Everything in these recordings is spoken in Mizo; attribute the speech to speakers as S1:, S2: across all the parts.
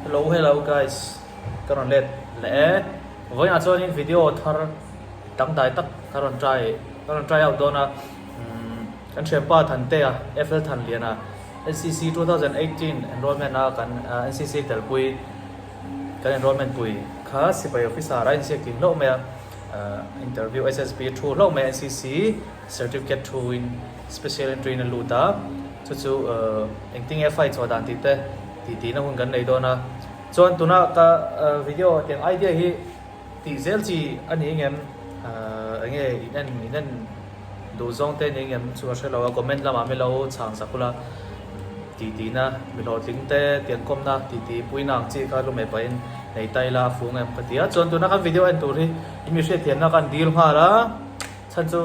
S1: Hello hello guys ka rawn let leh e vawiinah chuanin video thar dangdai tak ka rawn try ka rawn try out dawn a umm kan thianpa Thantea FL Thanliana NCC 2018 enrollment a kan NCC telpui kan enrollment pui kha sipai officer a inziak tling hlauh mai a interview SSB thu hlauh mai a NCC certificate thu in special entry in a lut a chu chu engtin nge fight chhuah dan tih te tih tihna hun kan nei dawn a chuan tuna ka video tiang idea hi tih zel chi a ni engem enge in en in en duh zawng te ni engem chu ka hre lo a comment lamah mi lo chhang sak ula tih tihna mi hlawhtling te tiang kawmna tih tih puina ang chi kha lumeh pahin nei ta ila a fung em ka ti a chuan tuna kan video en tur hi in mi hriatthiamna kan dil nghal a. Chhan chu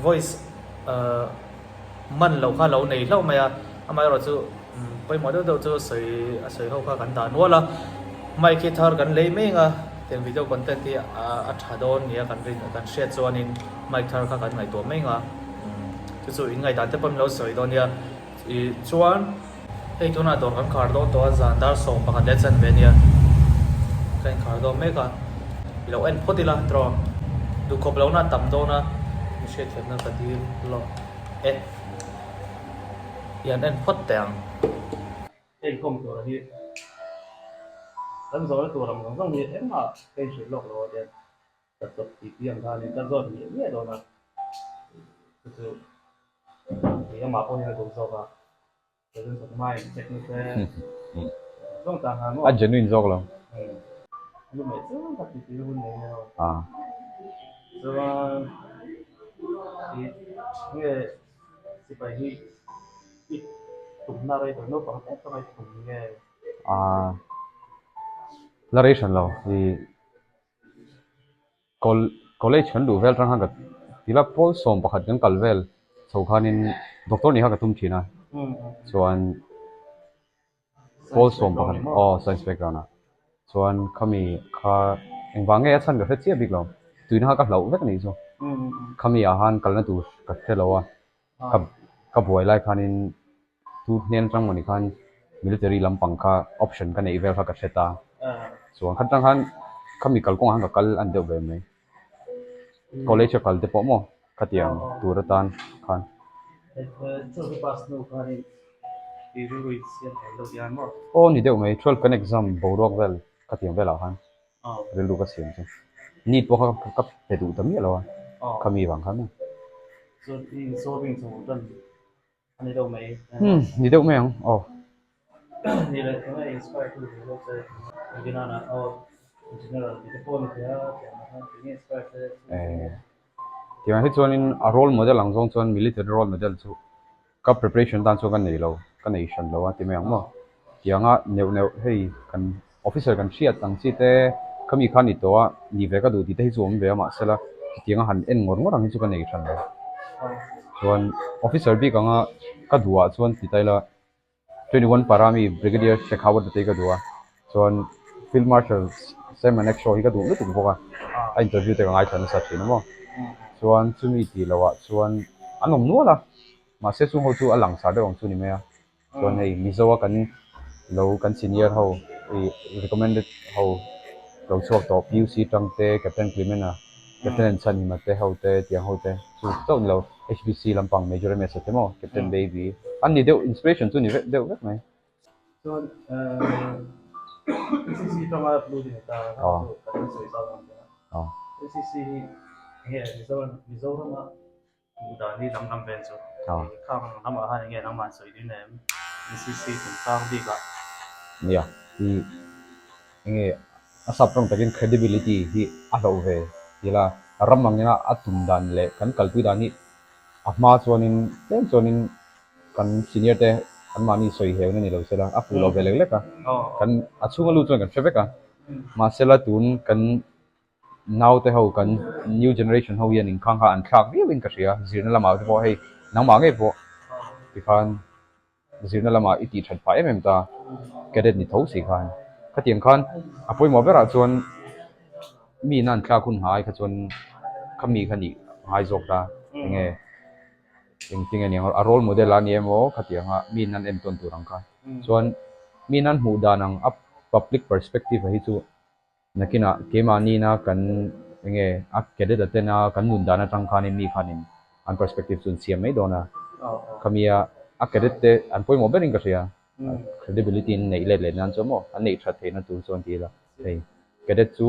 S1: voice man loh kha lo nei hlauh mai a, amaherawh chu pawimawh deuh deuh chu sawi a sawi ho kha kan dah nual a, mic hi thar kan lei mai ang a, tiang video content hi a tha dawn nia kan rin kan hriat chuanin mic thar kha kan ngaihtuah mai ang a, chu chu in ngaihdan te pawh min lo sawi dawn nia. Ih chuan hei tunah dawr kan khar dawn tawh a zan dar 11 leh chanve ania ka inkhar dawn mek a i lo en phawt ila tiraw duhkhawp lohna a tam dawn a mi hriatthiamna ka dil lawk e i han en phawt teh ang. Hei inkhawm tur hi kan zawhna tur ang zawng zawng hi engmah ka inhrilh lawk lo a tiang ka chawp tih tih ang khanin ka zawt miah miah dawn a chu chu.
S2: A genuine zawk lo. Ah la rei hran lo ih. College kan duh vel tang khan ka tila pawl 11 kan kal vel chho khanin doctor nih kha ka tum thin a chuan pawl 11 aw science background ah chuan khami kha engvang nge a chhan ka hre chiah bik lo tuina kha ka hlauh vek a nih chu khami ah khan kalna tur ka hre lo a ka ka buai lai khanin tu hnen atang mawni khan military lampang kha option ka neih vel kha ka hre ta chuan kha tang khan khami kalkawngah khan ka kal a ni deuh ve mai college a kal te pawh maw khatiang tur atan khan. Aw ni deuh mai 12 kan exam boruak vel khatiang velah khan. Rilru ka siam chu NEET pawh kha ka pe duh ta miah lo a, khami vang khan a. Umm ni deuh mai ang aw. Tiang hi chuanin a role model ang zawng chuan military role model chu Ka preparation tan chuan ka nei lo, ka nei hran lo a ti mai ang maw? Tianga neuh neuh hei kan officer kan hriat ang chi te khami kha ni tawh a, ni ve ka duh tih te hi chu awm ve a mahsela chutianga han en ngawr ngawr ang hi chu ka nei hran lo. Chuan officer bik anga ka duh ah chuan ti ta ila 21 para mi Brigadier Shekhawat te hi ka duh a, chuan Field Marshal Sam Manekshaw hi ka duh lutuk bawk a, a interview te ka ngaithla nasa thin a maw? Chuan chumi tih loh ah chuan an awm nual a. Mahse chung ho chu a langsar deuh ang chu ni mai a, chuan hei Mizo a kan lo kan senior ho ih recommended ho lo chhuak tawh PUC tang te Captain Clement a Captain Chhanhima te ho te tiang ho te chu chauh ni lo HBC lampang Major MS a te maw Captain Baby an ni deuh inspiration chu ni vek deuh vek mai.
S1: Chuan NCC tanga blue ni ta kan sawi zau ang a NCC hi enge Mizoram a Hmuh dan hi danglam vel chu khang lamah khan enge nangmah sawi din em NCC chungchang bik ah.
S2: Nia, i enge a sap rawng takin credibility hi a hlauh ve tila ram angina a tum dan leh kan kalpui dan hi a hma chuanin tlem chuanin kan senior te anmahni sawi heu na ni lo sela a fuh lo ve lek lek a, kan a chhunga lut chuan kan hre vek a, mahsela tun kan Naute ho kan new generation ho hian inkhang kha an thlak viau in ka hria, zirna lamah te pawh hei nangmah ngei pawh tikhan zirna lamah i tih that phah em em ta, cadet ni tho si khan. Khatiang khan a pawimawh berah chuan mi ina an thlak hun ngai kha chuan khami kha nih ngai zawk ta enge engtin nge niang a role model a ni emaw khatianga mi in an entawn tur ang kha chuan mi in an hmuh dan ang a. Public perspective a hi chu nakinah keimahni-na kan enge a cadet a tena kan nun dan atang khanin mi khanin an perspective chu an siam mai dawn a. Khamia a cadet te an pawimawh berin ka hria. Credibility an neih let leh nan chuan maw an neih that theihna tur chuan ti ila hei cadet chu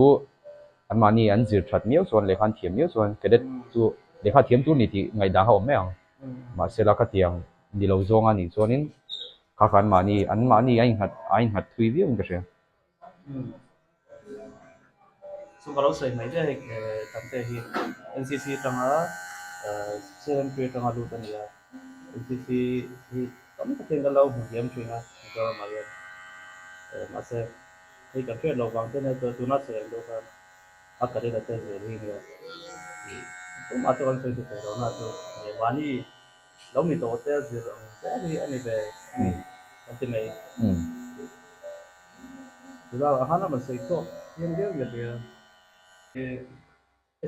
S2: anmahni an zir that miau chuan lehkha an thiam miau chuan cadet chu lehkha thiam tur ni tih ngaihdan kha a awm mai ang. Mahsela khatiang ni lo zawng a nih chuanin kha kha anmahni anmahni a innghat a innghat thui viau in ka hria.
S1: Chu ka lo sawi mai daih hei Tante hi NCC atanga CMP atanga lut a ni a, NCC hi tam takin ka lo hmu hliam thin a Mizoramah hian mahse hei kan hriat loh vang te nia chuan tuna sawi ang deuh khan a career a tel zel hi nia tumah chu kan sawi thei thei lo na chu mahni Lo ni tawh te a zir ang zel hi a ni ve a ni kan ti mai. Tuna a han a rawn sawi chhuak chiang viau nge tia.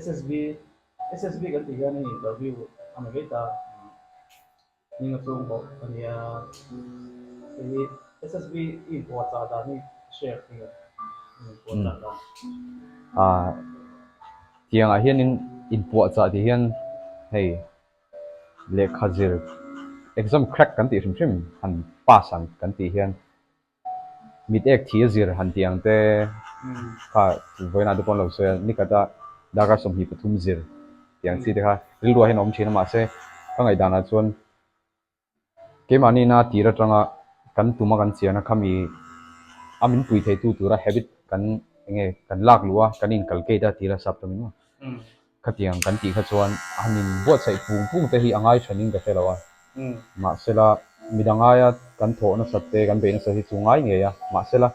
S1: SSB SSB kan tih hian hei interview a ni vei ta. Hming a chhung bawk a nia. Hei hi SSB i inpuahchah dan hi share thei a, inpuahchah dan.
S2: Tiangah hianin inpuahchah tih hian hei Lehkha zir exam crack kan tih hrim hrim han pass ang kan tih hian mit ek thi a zir han tih ang te kha vawiinah te pawh an lo sawi a, nikhat a darkar 23 zir tih ang chi te kha rilruah hian a awm thin a mahse ka ngaihdanah chuan keimahni ina tir atanga kan tuma kan chian a khami a min pui theitu tura habit kan enge kan lak luh a kan inculcate a tih la sap tawmin maw. Khatiang kan tih kha chuan han in buatsaih pung pung te hi a ngai thanin ka hre lo a, mahsela midang aia kan thawh nasat te kan beih nasat hi chu ngai ngei a, mahsela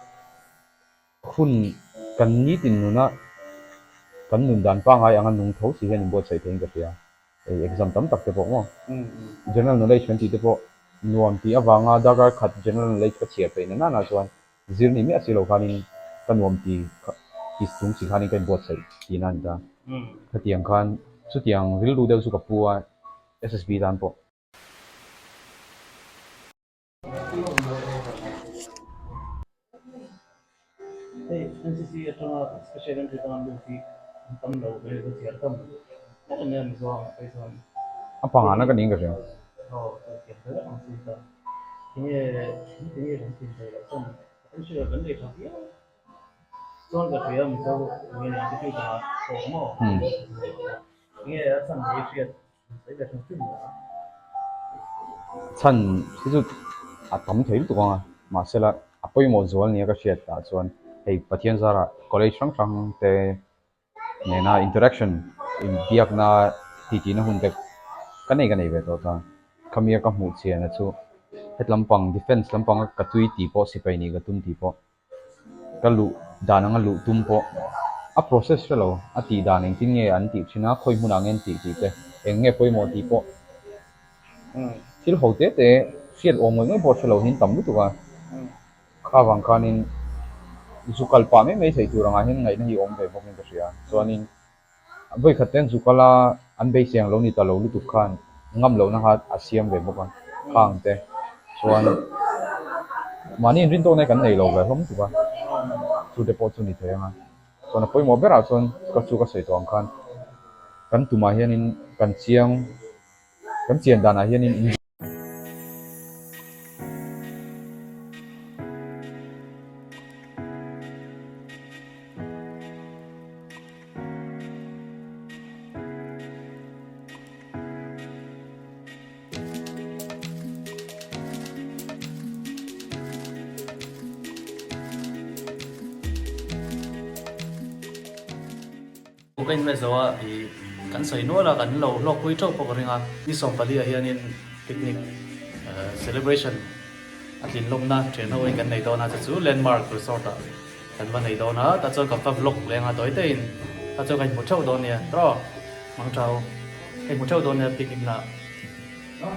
S2: hun kan nitin nuna kan nun dan pangai anga nung tho si hian in buatsaih theiin ka hria, hei exam tam tak te pawh maw general knowledge kan tih te pawh nuam tih avanga darkar khat general knowledge ka chhiar peih na nana chuan Zir ni miah si lo khanin ka nuam ti ti chung si khanin ka inbuatsaih tihna a ni ta. Khatiang khan chutiang rilru deuh chu ka pu a SSB tan pawh.
S1: Hei NCC atanga special entry atanga lut hi an tam lo ve ka chhiar tam em em zawng phei chuan.
S2: A pangana ka ning ka hria.
S1: Aw thiam hle ang chi ta. Tinge tinge kan thin thei loh chuan potential kan nei tha viau chuan ka hria Mizo nge ni attitude ah pawh maw tinge a chhan hi hriat sawi ve hrim hrim lo a.
S2: Chhan hi chu a tam thei lutuk ang a, mahsela a pawimawh zual nia ka hriat tah chuan hei Pathian zarah college hrang hrang te nena interaction inbiakna titihna hun te ka nei ka nei ve tawh chuan khamia ka hmuh chian a chu het lampang defence lampang a ka tui tih pawh sipai nih ka tum tih pawh ka luh dan anga luh tum pawh a process hre lo a tih dan engtin nge an tih thin a khawi hmunah nge an tih tih te eng nge pawimawh tih pawh thil ho te te hriat awm ngawih ngawih pawh hre lo hi an tam lutuk a. Kha vang khanin zu kal pah mai mai theih tur angah hian ngaihna hi awm ve bawkin ka hria. Chuanin vawikhat ten zu kala an beisei ang lo ni ta lo lutuk khan ngam lohna kha a siam ve bawk a, khang te chuan mahni inrintawkna hi kan nei lo ve hlawm tuk a, chu te pawh chu ni thei ang a. Chuan a pawimawh berah chuan ka chu ka sawi tawh ang khan kan tumah hianin kan chiang kan chian danah hianin in.
S1: Ka inhmeh zo a, ih kan sawi nual a, kan lo hlawkpui teuh pawh ka ring a. Ni 14 ah hianin picnic celebration a tlin lawmna thian ho in kan nei dawn a, chu chu Landmark Resort ah kan va nei dawn a, tah chuan kan va vlog leng a tawi teiin tah chuan ka inhmu theuh dawn nia tawh mang tha u, ka inhmu theuh dawn nia picnic na ah.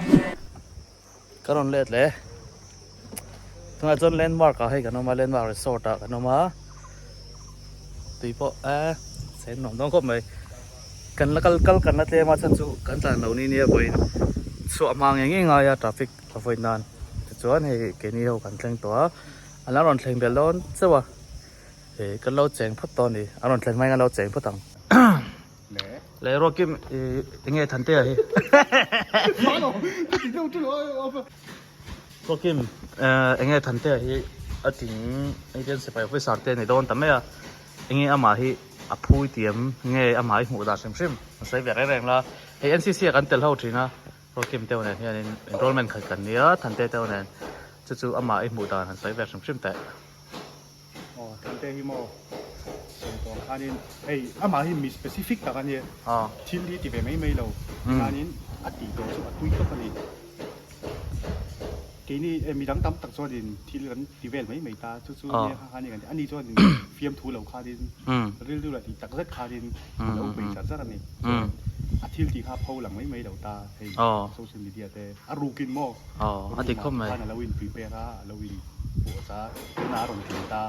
S1: Ka rawn let leh tunah chuan landmark ah hei kan awm a landmark resort ah kan awm a tui pawh eh chhen nuam dawn khawp mai kan la kal kal kan la tlem a chhan chu kan tlan lo ni nia vawiin chhuah hma ngei ngei ngai a traffic a vawi nan tichuan hei keini ho kan thleng tawh a. An la rawn thleng belh dawn chauh a, ih kan lo cheng phawt tawh a ni. An rawn thlen hmain kan lo cheng phawt ang. Le Ruakim ih enge Thantea hi? Ruakim enge Thantea hi a tling Indian sipai officer te a ni dawn ta mai a, enge amah hi a phui tiam nge amah hi hmuh dan hrim hrim a sawi ve reng reng la. Hei NCC ah kan tel ho thin a. Ruakim deuh nen hianin enrollment khat kan nia, Thante deuh nen chu chu amah i hmuh dan han sawi ve hrim hrim teh.
S3: Aw Thante hi maw sawi tawh ang khanin hei amah hi mi specific tak a nia, thil hi ti ve mai mai lo tikhanin a tih tawh chu a tui tawp a ni. Keini midang tam tak chuanin thil kan ti vel mai mai ta chu chu nia kha khanin kan ti, ani chuanin fiamthu lo khanin rilru lah tih tak zet khanin a lo bei zar zar a ni. Chuan a thil tih kha a pho lang mai mai lo ta hei social media te a rukin maw room ah khan a lo in prepare a, a lo in puah a, tunah a rawn tling ta.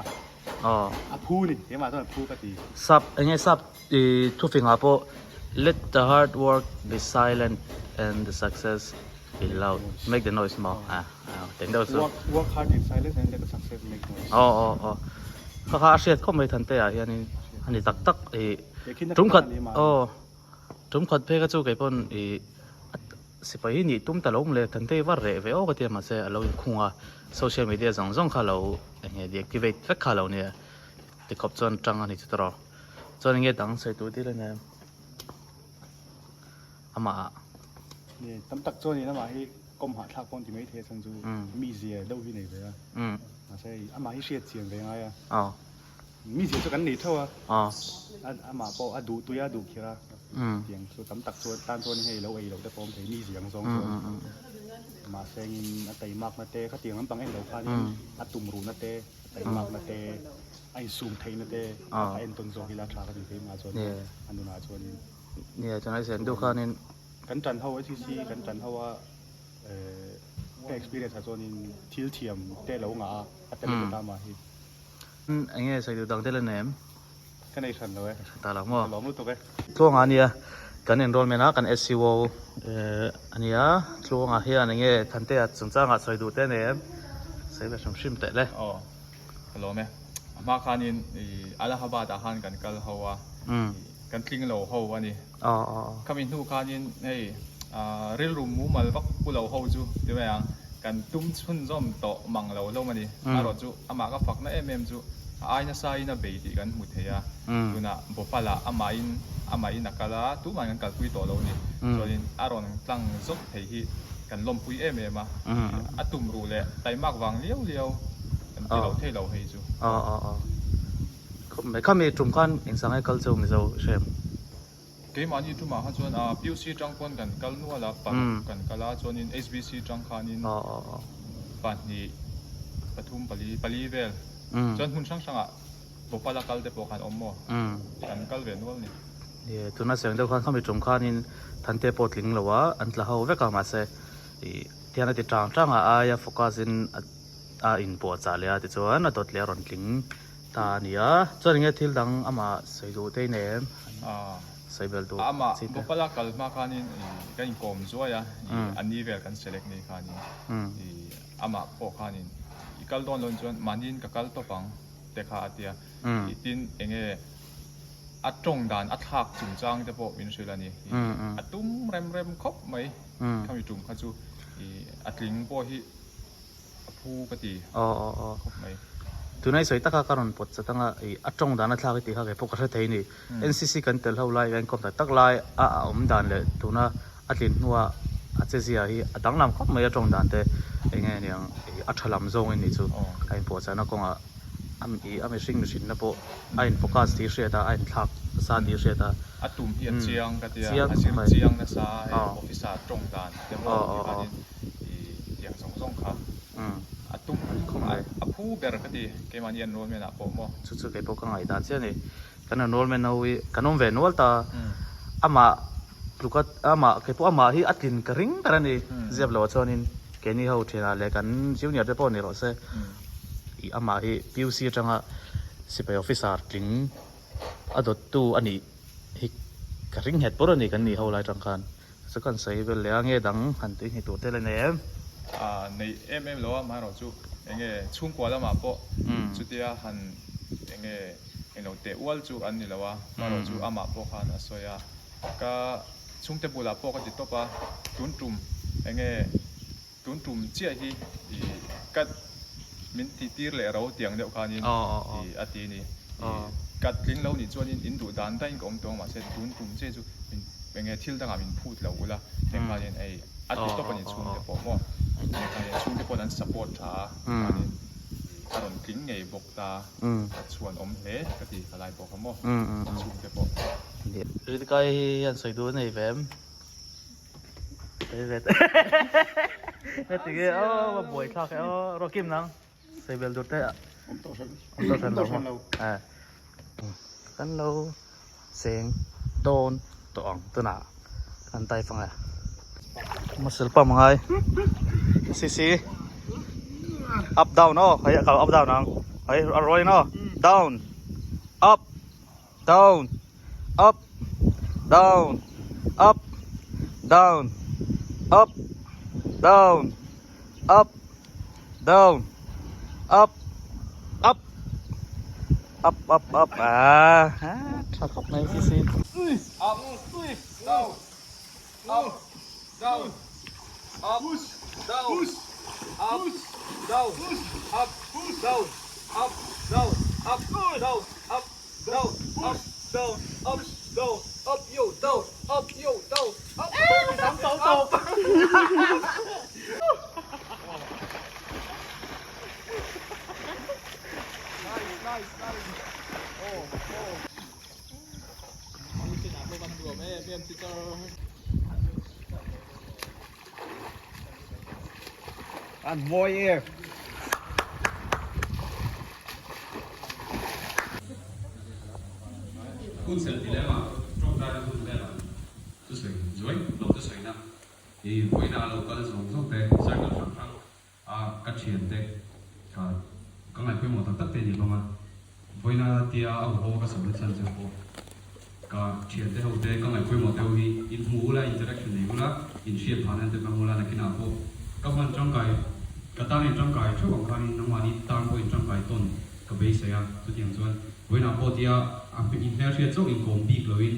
S3: A phu ni, keimah chuan a phu ka ti.
S1: Sap enge sap i thufingah pawh let the hard work be silent and the success be loud, make the noise maw a teng deuh chu.
S3: Work hard in silence and let the success make noise.
S1: Aw aw aw kha kha a hriat khawp mai Thante ah hianin a ni tak tak i tum khat aw tum khat phei kha chu kei pawn i sipai hi nih tum ta lo mawle Thante hi va reh ve aw ka ti a mahse a lo inkhung a social media zawng zawng kha lo eng nge deactivate vek kha lo nia tikhawp chuan tang a ni chu tawrh chuan eng nge dang sawi tur dil ania amah ah.
S3: Ni tam tak chuan in amah hi kawm hahthlak pawh an ti maithei a chhan chu mizia deuh hi nei ve a mahse amah hi hriat chian ve ngai a mizia chu kan nei theuh a amah pawh a duh tui a duh khir a tiang chu tam tak chuan tan chuan hei lo ei loh te pawh awm thei mizia ang zawng chuan mahse in a taimakna te khatiang lampang en lo khanin a tumruhna te a taimakna te a insum theihna te a entawn zawk ila tha ka ti thei mah chuan a nunah chuanin.
S1: Nia tunlai zen deuh khanin.
S3: Kan tan ho HCC kan tan ho a ka experience ah chuanin thil thiam te lo ngah a a tel ve ta mah hi.
S1: Eng nge sawi duh dang te la nei em?
S3: Ka nei hran lo e.
S1: Hran ta lo maw?
S3: Ka lawm lutuk e.
S1: Tluanga ania kan enrollment a kan SCO ania Tluanga hian eng nge Thantea chungchangah sawi duh te nei em? Sawi ve hrim hrim teh le.
S4: Aw ka lawm e. A hma khanin Allahabad ah khan kan kal ho a. Kan tling lo ho a ni. Khami hnu khanin hei rilru mumal vak pu lo ho chu ti mai ang, kan tum chhunzawm tawh mang lo hlawm a ni. Erawh chu amah ka fakna em em chu a ai nasa in a bei tih kan hmu thei a. Tunah Bhopal ah amahin amahin a kal a, tumah kan kalpui tawh lo a ni. Chuanin a rawn tlang zawk thei hi kan lawmpui em em a. A tum ruh leh taimak vang liau liau kan ti lo thei lo hei chu.
S1: Khawp mai. Khami tum khan engzang nge kal cheu Mizo hrem?
S4: Keimahni tumah kha chuan PUC tang pawn kan kal nual a, paruk kan kal a, chuanin HBC tang khanin pahnih, pathum, pali, pali vel. Chuan hmun hrang hrangah Bhopal a kal te pawh khan awm maw? Kan kal ve nual ni.
S1: Ni, tuna seng deuh khan khami tum khanin Thante pawh tling lo a, an tla ho vek a, mahse tihian a ti tang tang a, aia focus in a inpuahchah leh a tichuan a dawt leh a rawn tling. Ta a ni a, chuan enge thil dang amah sawi duh te nei em? Sawi belh duh
S4: Amah
S1: chi te.
S4: Bhopal a kal hma khanin kan inkawm zuai a, a ni vel kan select ni khanin amah pawh khanin i kal dawn loh chuan mahniin ka kal tawp ang te kha a ti a, tin enge a tawng dan a thlak chungchang te pawh min hrilh a ni, a tum rem rem khawp mai khami tum kha chu a tling pawh hi a phu ka ti khawp mai.
S1: Tunai sawi taka ka rawn pawt chat anga ih a tawng dan a thlak i tih kha kei pawh ka hre thei a ni. NCC kan tel ho lai kan inkawm tak tak lai a a awm dan leh tuna a tlin hnua a che zia hi a danglam khawp mai a tawng dan te eng nge niang ih a tha lam zawng in nih chu a inpuahchahna kawngah a ih a mihring mihrinna pawh a in focus tih hriat a a inthlak nasa tih hriat a.
S4: A tum hi a chiang ka tia a zir chiang nasa hei officer tawng dan te pawh tikhanin I tiang zawng zawng kha a tum a phu ber ka ti keimahni enrollment ah pawh maw.
S1: Chu chu kei pawh ka ngaihdan chiah a ni. Kan enrollment ho hi kan awm ve nual ta. Amah tluka amah kei pawh amah hi a tlin ka ring ber a ni. Ziap loh ah chuanin keini ho thianah leh kan junior te pawh ni rawh se. I amah hi PUC atanga sipai officer tling a dawttu a nih hi ka ring nghet bawrh a ni kan nih ho lai atang khan. Chu kan sawi vel leh a nge dang han tui hni tur te la nei em?
S4: Nei em em lo a, amaherawh chu enge chhungkua lamah pawh chutia han enge englo teh ual chu an ni lo a, amaherawh chu amah pawh khan a sawi a, ka chhungte bulah pawh ka ti tawp a, tun tum enge tun tum chiah hi ih ka min tih tir leh ro tiang deuh khanin ih a ti a ni. Ih ka tling lo nih chuanin in duh dan daihin ka awm tawh ang mahse tun tum chiah chu min enge thil dangah min phut lo ula tiang khanin hei a ti tawp a ni chhungte pawh maw tiang khanin chhungte pawhin an support tha a khanin ih a rawn tling ngei bawk ta a chhuan awm hle ka ti ka lai pawh kha maw chhungte pawh.
S1: Rilkai hian sawi duh a nei ve em? Tinge aw a buai thlak e aw Rokim nang sawi bel dur te
S3: awm tawh hran awm tawh hran lo
S1: kan lo cheng dawn tawh ang tunah kan tai fang e muscle pump angai cc up down aw hei a kal up down ang hei a rualin aw down up down up down up down up down up down up up up up up à tha khawp mai si si
S4: up down up down up down up down up down up down up down up down up down up down up yo down up yo down up up Nice nice nice oh oh
S3: An mawi e.
S2: Hun sel ti lem a, tawngtai na hun vel ah thusawi zuai lo thusawi na i vawiina a lo kal zawng zawng te circle hrang hrang a ka thian te ka ka ngaihpawimawh tak tak te ni hlawm a, vawiina tia a huho a ka sawi na chhan chu pawh ka thian te ho te ka ngaihpawimawh te ho hi in hmu ula interaction nei ula in hriat phah nan te hmang ula nakinah pawh ka hman tangkai ka tan in tangkai theuh ang khanin nangmahni tan pawh in tangkai tawn ka beisei a chutiang chuan vawiinah pawh tia a in hmelhriat chauh inkawm bik loin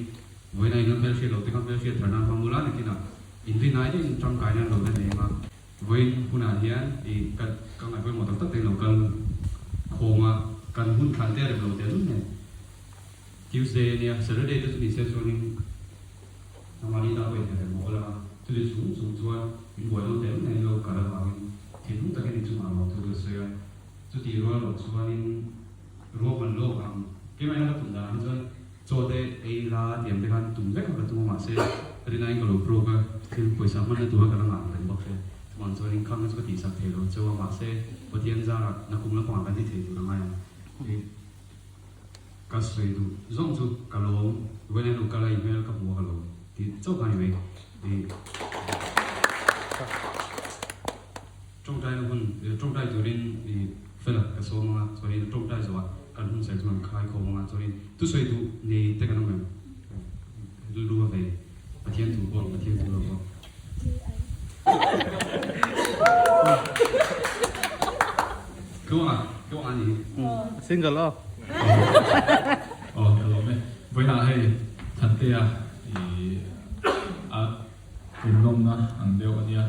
S2: vawiina in la hmelhriat loh te kha hmelhriat thar nan hmang ula nakinah inrinai daih in tangkai nan lo la nei ang a. Vawiin hunah hian i ka ka ngaih pawimawh tak tak te lo kal khawm a, kan hun thlan te a rem lo tehlul nen. Tuesday a nia, Saturday te chu ni se chuanin Namani tan pawh inhne rem mawh la, chuti chung chung chuan min buai dawn tehlul nen lo kal avangin thinlung takin i chungah lawm thu ka sawi a, chuti rual loh chuanin ruahman lawk ang keimah ina ka tum danah hi chuan Chaw te ei la tiang te khan tum vek a ka tum a mahse rinaiin ka lo broke a thil pawisa hmanna tura ka la ngah reng bawk hle. Chuvang chuan in khangna chu ka tihsak thei lo cheu a mahse Pathian zarah nakum lampangah kan ti thei tur a ngai ang. I ka sawi duh zawng chu ka lawm Vawiin a kal a i hmel ka hmu a ka lawm tih chauh kha a ni mai. I Tawngtaina hun, tawngtai turin i fela ka sawm anga, chuanin tawngtai zawhah kan hun sawi chu kan khai khawm anga, chuanin thusawi duh nei te kan awm em? Rilru a vei, Pathian thu pawh, Pathian thu lo pawh. Tluanga, Tluanga a ni hi.
S1: Single aw.
S4: Aw, ka lawm e. Vawiinah hei Thantea i a Kum lawmna ang deuh a nia,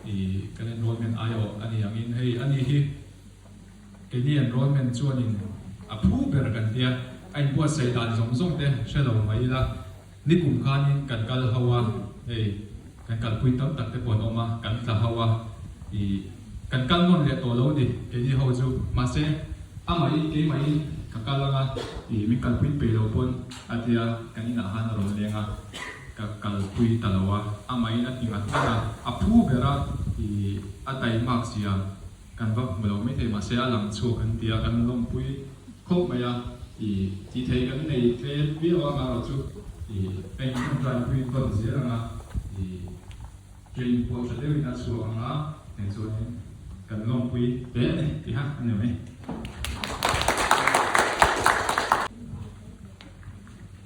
S4: i kan enrollment ai awh a ni angin hei a ni hi keini enrollment chuanin a phu ber kan tia, a inbuatsaih dan zawng zawng te hre lo mai ila, nikum khanin kan kal ho a, hei kan kalpui tam tak te pawh an awm a, kan tla ho a, i kan kal nawn leh tawh lo a ni keini ho chu, mahse amahin keimahin ka kal anga i min kalpui peih lo pawn a tia kan inah khan a rawn leng a. Ka kalpui ta lo a, amahin a ti ngat ngat a, a phu ber a, ih a taimak zia kan va hmu lo maithei mahse a lang chhuak an ti a, kan lawmpui khawp mai a, ih tih theih kan nei tlem viau a, amaherawh chu ih a inṭawngṭaipui tawn zel ang a, ih train pawh ṭha deuhin a chhuak ang a, tiang chuanin kan lawmpui hle a ni tih kha a ni mai.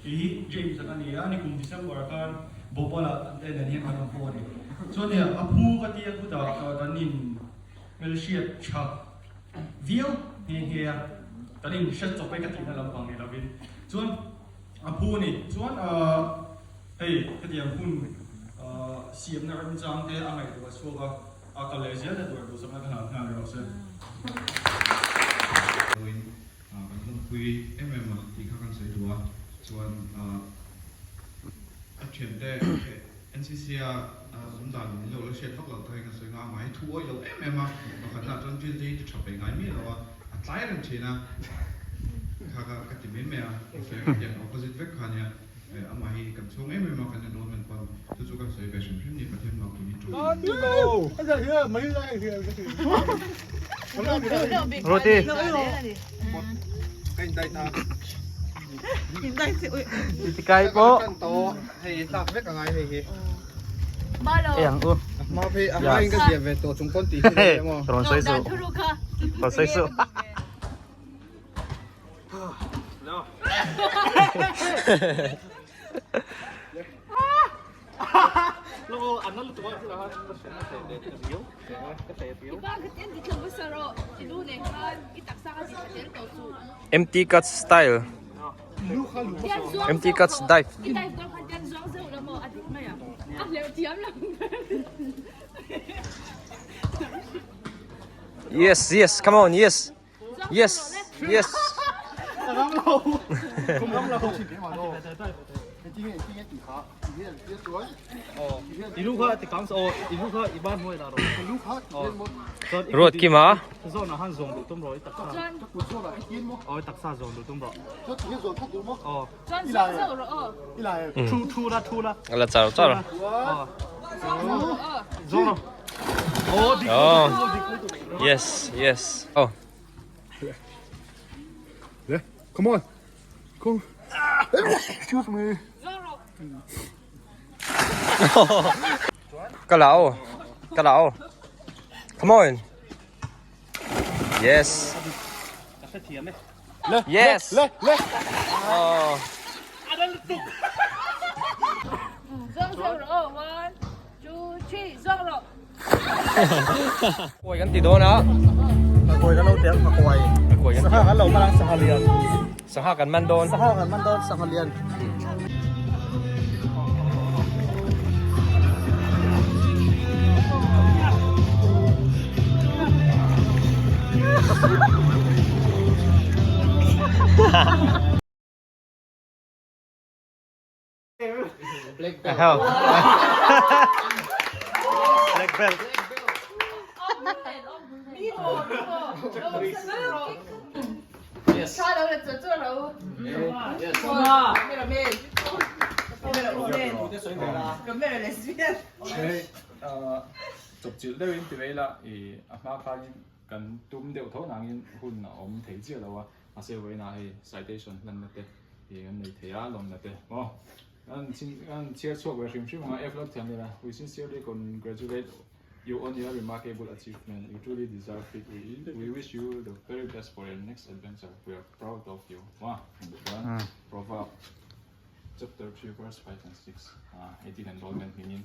S3: Kei hi James a ka ni a, nikum December khan Bhopal ah te nen hian kan awm pawh a ni. Chuan nia a phu ka tia khutah kan in hmelhriat tha.
S5: viau nghe nghe a, kan inhre chawp e ka tihna lampang ni lovin chuan a phu a ni. Chuan hei hetiang hun siamna remchang te a ngaihtuah chhuak a, a kal leh zel te tur duhsakna ka hlan nghal rawh se.
S6: Vawiin kan lawmpui em em a tih kha kan sawi duh a, chuan a thiante NCC a awm dan min lo la hriat vak loh takin a sawi nghal a, mahni thu awih lo em em a, pakhatna chuan thil te hi ti tha peih ngai miah lo a, a tlai reng thin a, kha kha ka ti mai mai a, ka sawi ang tiang opposite vek kha nia, amah hi kan chhung em em a kan enrollment pawn chu chu kan sawi ve hrim hrim ni Pathian mak tih hi ṭawng.
S1: Roti. Tikai pawh. Ei ang u. Rawn sawi suh. Rawn sawi suh.
S7: Empty cuts style Empty cuts dive Yes yes come on yes yes yes Ruat Kima La char char Oh yes yes oh
S3: Come on come Excuse me
S7: Ka la aw ka la aw Come on Yes Yes
S3: Le le
S7: Oh Kawi kan ti dawn a.
S1: Kawi kan lo ti ang kawi.
S7: Kawi kan ti.
S1: Sangha kan lo man ang sangha lian.
S7: Sangha kan man dawn.
S1: Sangha kan man dawn sangha lian.
S7: Black belt.
S1: Black belt.
S7: Yes.
S4: Chawpchilh deuhin ti mai ila i a hma khanin kan tum deuh tho nangin hun a awm thei chiah lo a. Mahse vawiinah hei citation hlanna te ih kan nei thei a lawmna te maw kan kan chhiar chhuak ve hrim hrim anga F lo thiam leh a we sincerely congratulate you on your remarkable achievement you truly deserve it we we wish you the very best for your next adventure we are proud of you maw chuan proverb chapter 3 verse 5 and 6 ah 18 enrollment hmingin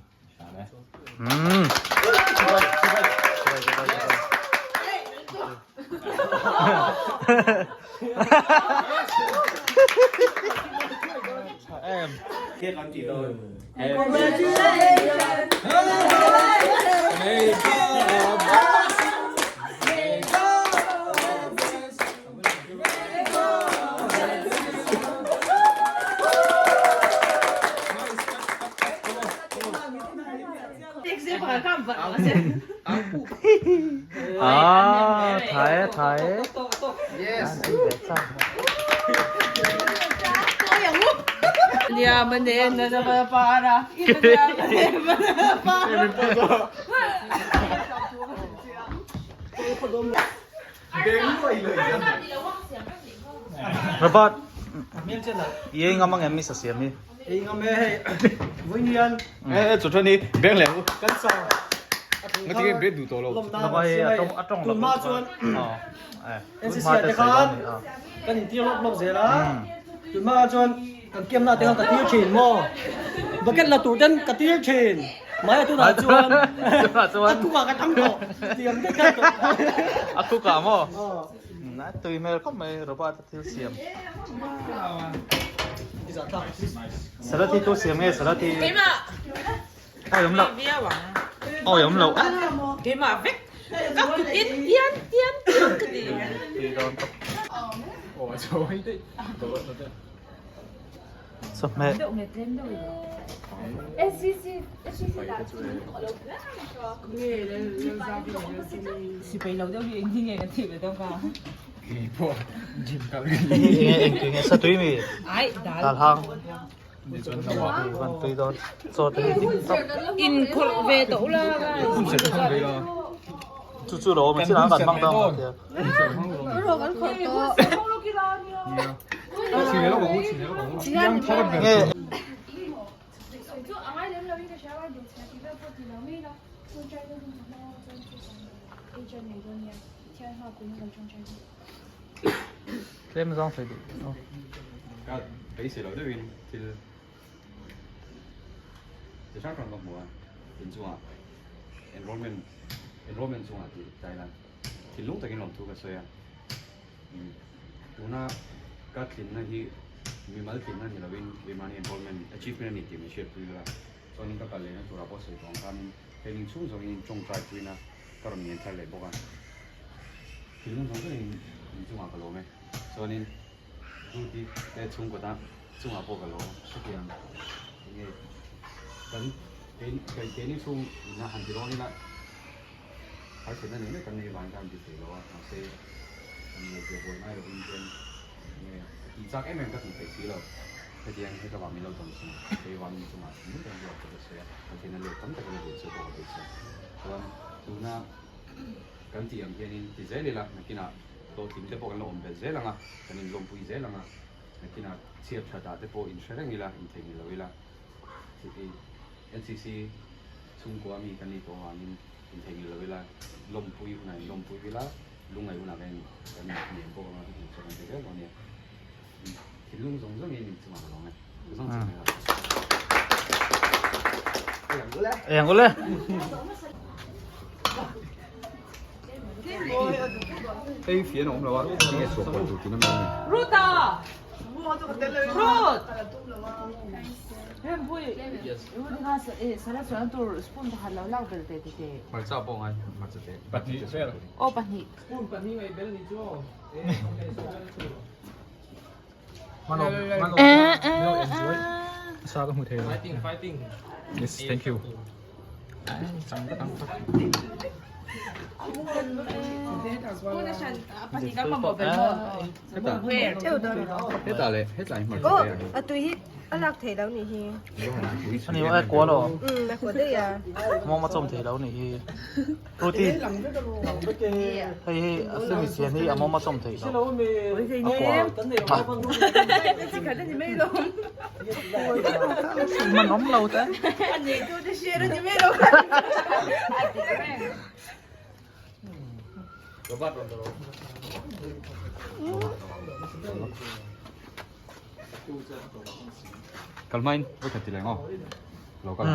S1: Ah, thai e, thai e. Robert, i ei ngam angem i sa siam hi?
S5: Ei ngam e hei, vawiin hian
S4: E chu thani beng leh u.
S5: Kan sa.
S4: Nga tinge bet duh tawh lo.
S1: Lawm hei a tawng a tawng
S5: Tun hma chuan NCC ah te khan kan intir lawp lawp zel a. Tun hma chuan kan kiamna te khan ka tir thin maw. Bucket la tur ten ka tir thin.
S1: Mai tunah chuan tunah chuan a kukah ka tang tawh tiang te kha a kukah maw a tui hmel khawp mai Robert a thil siam salad hi tu siam nge salad hi
S8: Keimah
S1: awi awm loh awi awm loh
S8: Keimah vek ka kut in tian tian tian ka ti
S1: tui dawn tawp Chawhmeh. Satui mi dal hang van tui dawn chaw te hi dik tak chu chu lo awm a chin ang kan hmang dawn a tia. Tlem zawng sawi duh aw.
S2: Ka beisei loh deuhin thil chi hrang hrang ka hmu a, inchungah enrollment enrollment chungah tih Thailand. Thinlung takin lawmthu ka sawi a, tuna ka tlinna hi mimal tlinna ni lovin keimahni enrollment achievement a ni tih min hriatpui ila, chuanin ka kal lehna turah pawh sawi tawh ang khanin training chhung zawngin tawngtai puina ka rawn ngen thar leh bawk a, thinlung zawng zawngin in chungah ka lawm e, chuanin duty te chhungkaw tan chungah pawh ka lawm a, hetiang enge kan keini chhung ina han ti dawn ila. Harsatna nei mek kan nei vang khan ti thei lo a, mahse kan ngaihtuah buai ngai lovin hian enge ka tih chak em em ka tih theih si lo. Hetiang heta vang min lo dawm chhung a, kei vang min chungah hmul tak ruat ka sawi a, Pathian a let tam takin a bul chu pawh ka beisei. Chuan tuna kan tih ang hianin ti zel ila nakinah hlawhtling te pawh kan lo awm belh zel ang a, kan inlawmpui zel ang a, nakinah chhiat that ah te pawh inhre reng ila, intheihnghilh lo ila. NCC chhungkua mi kan nih tawh avangin intheihnghilh lo ila, lawmpui hunah in lawmpui ila, lungngaih hunah kan kan hniam bawk anga hmuh chu kan ti zel dawn nia. Thinlung zawng zawngin in chungah ka lawm e. Ka zawng chhung mai a.
S1: Eng ule.
S2: Hei fian a awm lo a, tinge chhuah pawh tur tihna mai a ni.
S8: Ruta! Ruth!
S2: Hmarcha pawh ngai hmarcha te
S8: Pahnih.
S4: Yes, thank you.
S2: Hetah leh hetlai hmarcha te a ni.
S9: A tui hi a lak theih lo nih hi.
S1: Ani a kual aw.
S9: Um a kual daih a.
S1: Mawng a chawm theih lo nih hi. Ruti hei hi a semi sian hi a mawm a chawm theih lo. A kual. Man awm lo te.
S2: Kalmain vekhat ti leng aw. Lo kal.